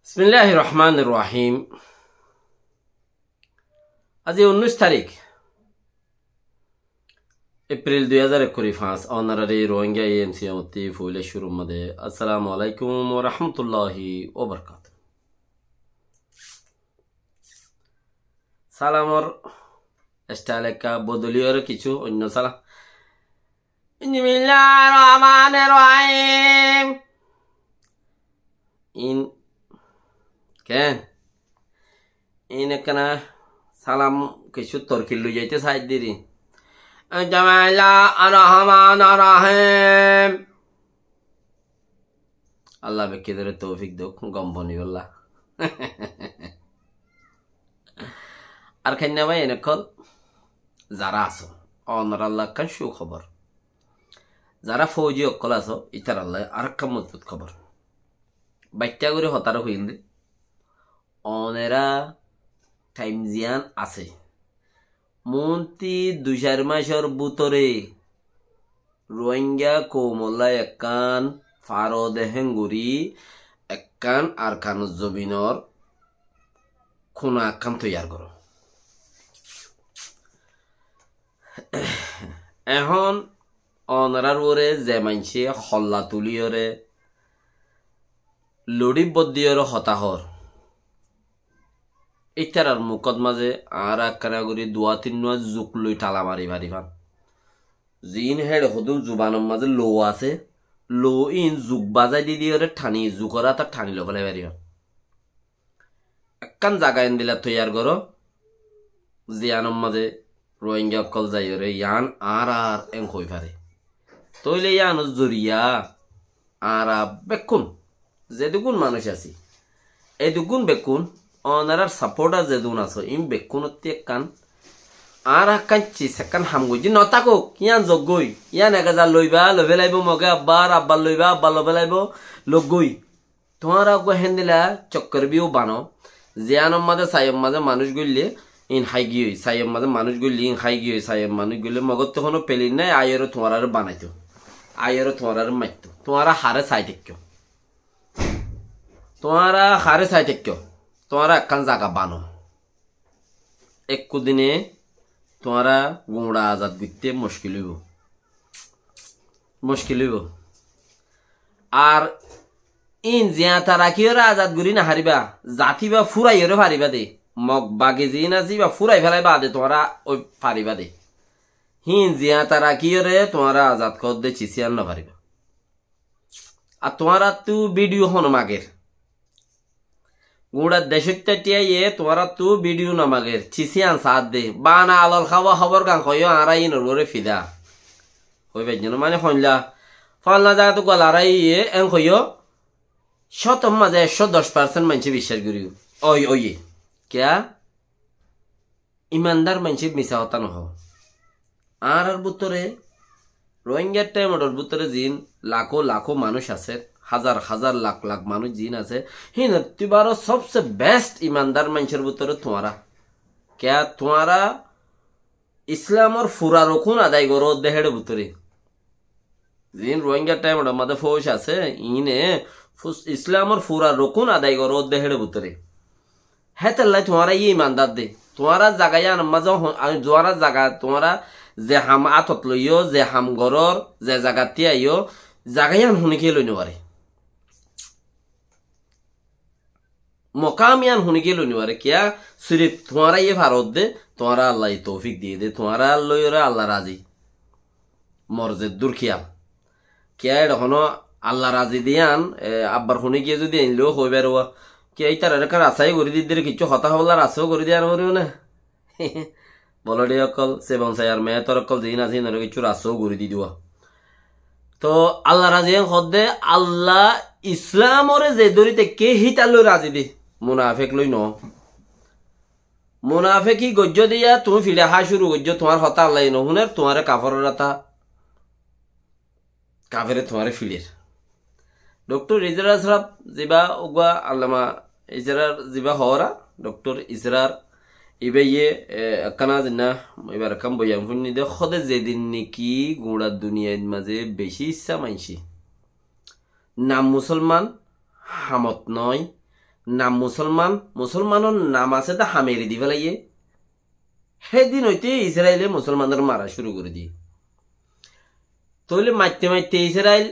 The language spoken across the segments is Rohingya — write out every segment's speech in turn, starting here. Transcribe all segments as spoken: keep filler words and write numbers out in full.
Bismilláhir Rohmánir Rohím. Aijja unnúic tarík, Epril dui házar ekkuri fañs, ónorare Rohingya A M C ottú foila cúrur mazé Assalamu Alaikum wa Rahmatullahi wa Barakatuhu. Salamor style ekka bodoli óre kissú oinno salam. Bismilláhir Rohmánir Rohím. In ken? In ekkana salam kissú torkil loi zaito saidde ri. Bismilláhir Rohmánir Rohím. Allah bekkúnore toufik douk, gom boni bolla. Ar keinna bái, en ókkol zara asó, ónoralla ekkán cú hóbor. Zara fóuji ókkol asó, ítaralla ar ekkán mozbut hóbor. Baiththá gorí hotára hoiyúm de. Ónora thaim ziyán asé, muúntu dui sair macór bútore Rohingya koumolla ekkán faro dehén gorí ekkán Arkanor zobinor kúna ekkán toiyar goró. Ehón ónorar uore ze maincé holla tulíyore, loçí boddíyore hotá hoór, ítarar mukót mazé añára ekkána gorí duwa tinnúa zuk loi tala mari faribám. Ziín héçe hodún zubanor mazé lou asé, lou íin zuk bazái didíyore thani, zukor átha thani loi félai faribám. Ekkán zaga endilla toiyar goró, ziyánor mazé Rohingya ókkol zaiyóre yián añárar en hoi fare. Tóile yiánor zoriya añára bekkún, zedúgun manúic así, edúgun bekkún, ónorar sapótar zedún asó, in bekkúnottú ekkán, añára ekkán cis ekkán ham goijjí notákok, yián zoggói, yián ek házar loibá, loi félaibóu Moge abbar, abbar loibá, abbar loi félaibóu, loggói. Tuáñra uggúa héndilla cokkor bíu bano, ziyánor mazé saiyór mazé manúic goillé in hái giyói, saiyór mazé manúic goillé in hái giyói, saiyór manúic goillé Mogottú honó pelin nái, aiyóre tuáñráre banaitó, aiyóre tuáñráre maittó. Tuáñra haré sai táikko? Tuáñra haré sai táikko? Tuáñra ekkán zaga bano. Ekkú dine tuáñra guñça azad goitté muckil óibo. Muckil óibo. Ar íin ziyañta rakíyore azad gorí nofaribá, zat íba fúraiyore faribá de. Mog bagi ziín asé íba fúrai félai baade tuáñra ói faribá de. Híin ziyañta rakíyore tuáñra azad hoódde cis yián nofaribá. Ar tuáñrattú bídiyo hone mager? Guñça decóitta tíaiye tuáñrattú bídiyo nomager, cis yián saádde. Bana alol háwa hóbor gan hoiyó, añára íinor uore fida. Hoi faijjó né? Mane hoilla, falla zagat uggúa lorai óiye, en hoiyó, cótor mazé ekcó doc parsent maincé biccác gorí. Ói, óiye. Kiyá? Imandar maincé misá hotá nohó. Añárar bútore, Rohingyar thaimor bútore ziín lakó lakó manúic asé, házar házar lak lak manúic ziín asé, híinottú baró sobse best imandar maincór bútore tuáñra. Kiyá tuáñra Islamor fura rukún adai goródde héçe bútore. Ziín Rohingyar thaimor mazé fóuc asé, iíne fus-, Islamor fura rukún adai goródde héçe bútore. Hétolla tuáñra yí imandar de. Tuáñra zaga yíanor mazé hon-, a, tuáñra zaga, tuáñra ze ham átot loiyó, ze ham gorór, ze zagattí aiyó, zaga yían honíkiye loi nofaré. Mokam yían honíkiye loi nofaré. Kiyá? Sirif tuáñra yí faródde, tuáñra Allaye toufik diyé dé, tuáñra loiyóre Alla razi. Mor zeddúr kiyal. Kiyá eçe honó Alla razi de yían, e, abbar honíkiye zodi ainló hoi faribo. Kiyá ítarare ekkán rasta gorí didde re, kiccú hotá hoibolla rasta gorí diya noforibó né? Bolodi ókkol, sebonsai ar meétor ókkol ziín asé, híinore kiccú rasta gorí didibo. Toh Alla razi en hoódde, Alla Islamore ze dóri táikke hítar loi razi de, munafek loi noó. Munafeki goijjó de yá, tuñí fiçe há cúru goijjó, tuáñr hotá Allaye nohúner, tuáñre kaforor átha kafere tuáñre fiçer. Doktor Israr sáb zibá uggúa Allama Israr zibá hoóra, Doktor Israr ibáye, e, ekkána zinna, ibár ekkán boyan fúinni de, hóde zedin niki guñça duniyait mazé bicí issá maincé nam musólman, hamot nói, nam musolman, musolmanor nam asé dé hameri di félaiye. Hédin óite Israile musolmanor mara cúru gorí diyé. Tóile maitte maitte Israil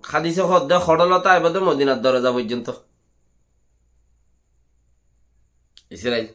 hádise hoódde hoçólot aibóde Modinar doroza foijjonto. Israil.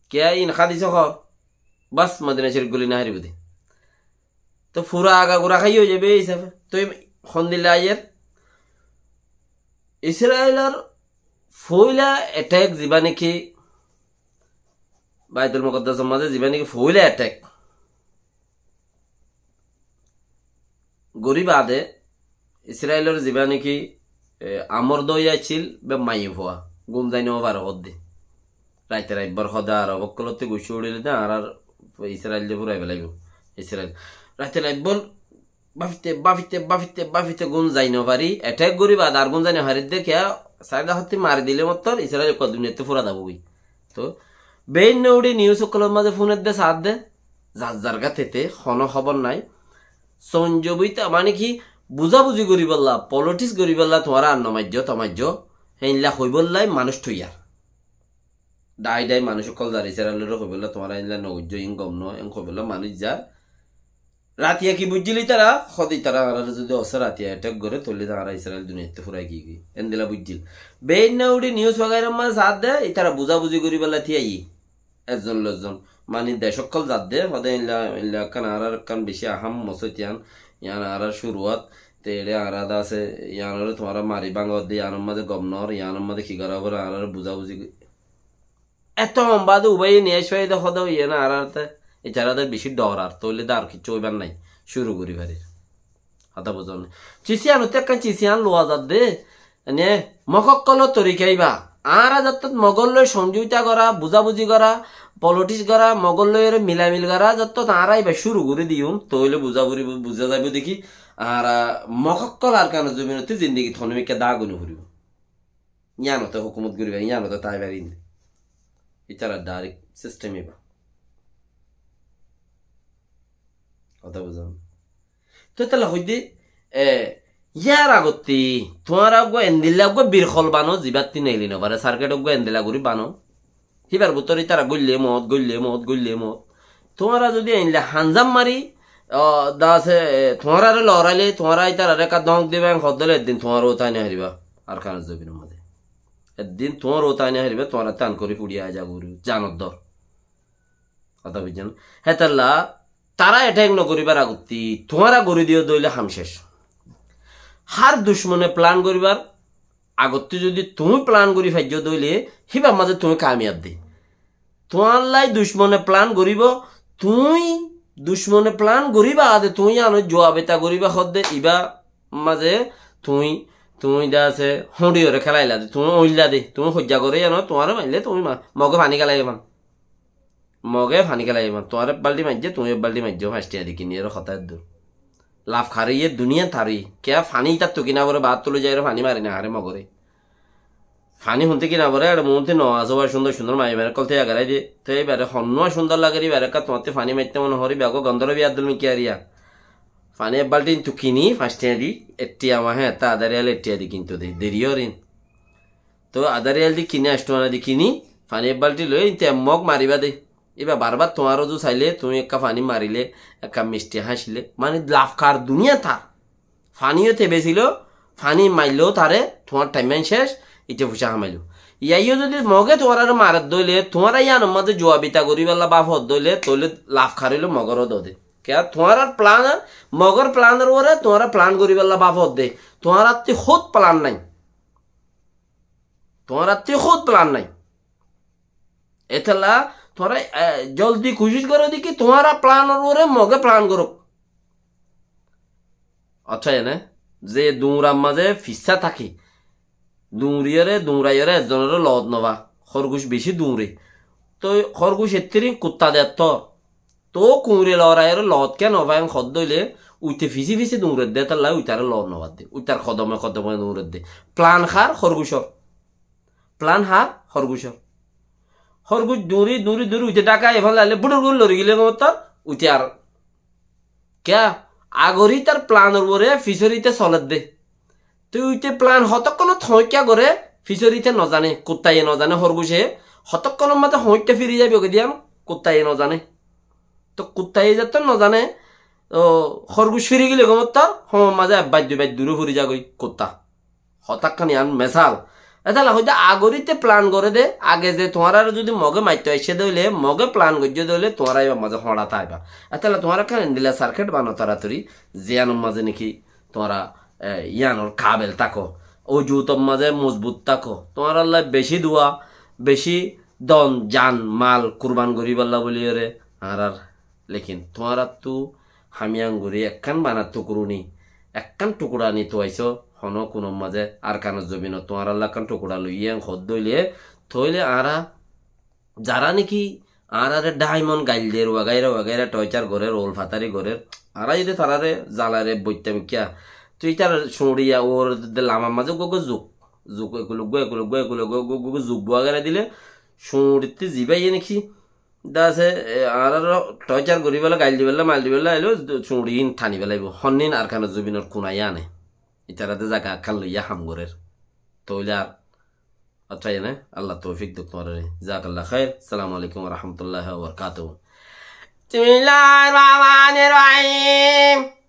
Kiyá in hádise hoór? Bas, Modina Córif guli no faribóde. Tóu fura agagura háiye ói zaibo ei hísafe. Tóu hondilla aiyér? Israilor foóila ethék zibá néki Baitul Mukaddasor mazé zibá néki foóila ethék gorí baade Israilor zibá néki, e, amor dóiya accíl, be maiyafua, gúm zai no fare hoódde. Raite raibbar hoóde Arob ókkolótte guccá uçíle dé añárar Israil de furai félaibo. Israil. Raite raibbar báfite, báfite, báfite, báfite gúm zai no fari, ethék gorí baade ar gúm zai no faridde kiyá, sair dá hottí mari dile mottor Israil ekkuwa duniyaittú fura zaibo goi. Tóu, beéinna uçí nius ókkolór mazé fúnedde saádde, zar zargá tete, honó hóbor nái. Sonjobuita, mane ki, buzábuzi goríbolla, politiks goríbolla tuáñra ar no maijjó, tomaijjó, héinla hoibóllai manúic toiyar. Dhái dhái manúic ókkol zar Israiloré hoibólla tuáñra héinla no goijjó, iín gom no, én hoibólla manúic zar. Ratiya ki buijjíl ítara? Hóde ítara añáráre zodi osé ratiya ethék goré, tóile añára Israil duniyaittú furai giyói. Endilla buijjíl. Beéinna uçí nius wagairar mazé saádde, ítara buzábuzi goríbolla tíaiyé. Ezzon lozzon. Mani dec ókkol zadde, hóde éilla, éilla ekkán añárar ekkán bicí ahám mosóit yián, yián añárar cúruwat. Te eçé añára de asé, yiánoré tuáñra mari báñga de, yiánor mazé gom noór, yiánor mazé ki gorá foré, añáráre buzábuzi go-, Etó hom baade ubáye niyaic faiyé dé hotá hoiyé né, añáráre te, itará dé bicí dhorar, tóile dé ar kiccú óibar nái, cúru gorí farir. Hotá buzón né? Cis yiánottú ekkán cis yián luwa zadde, ene, Mog ókkolór torika íba. Añára zottót Mogór loi somzouta gorá, buzábuzi gorá, politiks gorá, Mogór loi ere milamil gorá, zottót añára íba cúru gorí diyum, tóile buzá foribó, buzá zaibó dé ki, añára Mog ókkol Arkanor zobinottú zindigit honó mikká dá goi no foribó. Yíanote hókumot gorí fari, yíanote tái fari inde. Ítara dháirek sistem íba. Hotá buzón? Tói tálla hoiddé, e, yíar agottí tuáñra uggúa endilla uggúa birhol bano, zibátti neeli nofaré, sarket uggúa endilla gorí bano. Híbar bútore ítara góille moot, góille moot, góille moot. Tuáñra zodi eilla hanzam mari, o, dase, e, tuáñrare loraile, tuáñra ítarare ekka dóñk diba, en hoddóle eddin tuáñrou tái no faribá Arkanor zobinor mazé. Eddin tuáñrou tái no faribá, tuáñrattú an gorí fuçiya aizagói, zanor dor. Hotá buijjón? Hétolla tará ethék nogoríbar agottí tuáñra gorí diyó dé óile ham céc. Hár ducmone plan goríbar agottí zodi tuñí plan gorí faijjó dé óile, híbar mazé tuñí kamiyab dé. Tuáñllai ducmone plan goríbo, tuñí ducmone plan gorí baade tuñí yíanor juab ita goríba hoddé, ibá mazé tuñí, tuñí de asé, hóñçiyóre kélaila dé, tuñí oilla dé, tuñí hoijja goré yíano, tuáñre maille tuñí ma-, Mogé faní kélaiyé fán. Mogé faní kélaiyé fán. Tuáñre ek balti maijjé, tuñí ek balti maijjó, fañs tiañ di kiniyóre hotá eddur. Laf karíye duniya tari. Kiyá faní ítattu kina foré, baáttu loi zaiyóre faní mari no haré Mogoré. Faní hontí kina foré, eçé muúnti no asé, uá cúndor cúndor maiyafuain ókkol te agarai de. Te íbare honnúa cúndor lager, íbare ekká tuáñtti faní maitté mone hoór, íba eggúa gondóro biyar dul mikká eriya. Faní ek balti kintu kini, fañs tiañ di, ek tiañ añár hé, etta adá riyal ek tiañ di kintu de, deri ór in. Tói adá riyal di kini, añctó ana di kini, faní ek balti loi, inte ek mog maribá de. Íba barbar tuáñr uzu sailé, tuñí ekká faní marilé, ekká misti háñcilé, mani lafkar duniya tar. Faní yó te besilo, faní mailló tare, tuáñr thaim yián céc, ite fuicá hamailó. Yá yó zodi Mogé tuáñrare marer dóile, tuáñra yíanor mazé juab ita goríballa báfot dóile, tóile lafkar óilo Mogór dóde. Kiyá tuáñrar plan, Mogór planor uore tuáñra plan goríballa báfot dé. Tuáñrattí hót plan nái. Tuáñrattí hót plan nái. Étella tuáñra, e, joldi kucíc goró de ki tuáñra planor uore Mogé plan gorók. Accá, ene ze duñrar mazé fissá táki, duñriyóre, duñraiyóre ezzonoré loot nofá. Hórguc bicí duñre. Tói hórguc ettírin kutta de ettór. Tóu kuñre loraiyóre loot kiyá nofá en hoddé óile, uite fisé fisé duñredde, étalla uitaré loot nofadde. Uitar hodome hodome duñredde. Plan hár? Hórgucor. Plan hár? Hórgucor. Hórguc duñri, duñri, duñri, uite dháka efán laile, budur gori lori gile gomottor, uite ar. Kiyá? Agor ítar planor uore, fisor íte soledde. Te uite plan hotokkon hoikka gore, fisor ite no zane, kuttaye no zane, horguce hotokkon maze hoikka firi zaibo ge diyan, kuttaye no zane. To kuttaye zetto no zane, o, horguc firi gile gom ottor, hom maze baiddu baiddu re furi zagoi kutta. Hotakkan iyan mesal. Etala hoide agorite plan gore de, age ze tuárar zodi moge maitto aicce de oile, moge plan goijje de oile, tuára ibar maze hoñçat aiba. Etala tuára ekkan endilla circuit bano toratori, ziyanor maze niki tuára, e, iyanor kabel tako, ojutor maze mozbut tako, tuáralla beci dua, beci don, jan, mal kurban goriballa boliyore añárar. Lekin tuárattu hamiyan gori ekkán bana tukuruni, ekkán tukura ni tuaiso, hono kunor maze Arkanor zobinot tuáralla ekkán tukura loiye hoddóile, tóile añára zara niki añárare diamond gail der, wagaira wagaira torture gorer, ol fatari gorer, añára zodi tarare zalare boittam kiya, tui tar suñriya or de lamar maze gogo zuk, zuk ekuluggo, ekuluggo, ekuluggo, gogo zuk wagaira dile, suñritte zibaiye niki, dase, e, añáraro torture goriballa, gail diballa, mal diballa aile, suñriyin tani felaibo. Honnin Arkanor zobinor kunaye ane. Itara de zaga ekkán loiya ham gorer. Tóile ar, atta ene, Allah toufik duk tuárare. Jazakallah khair. Assalamu alaikum wa rahmatullahi wa barakatuhu. Bismillahir Rahmanir Rahim.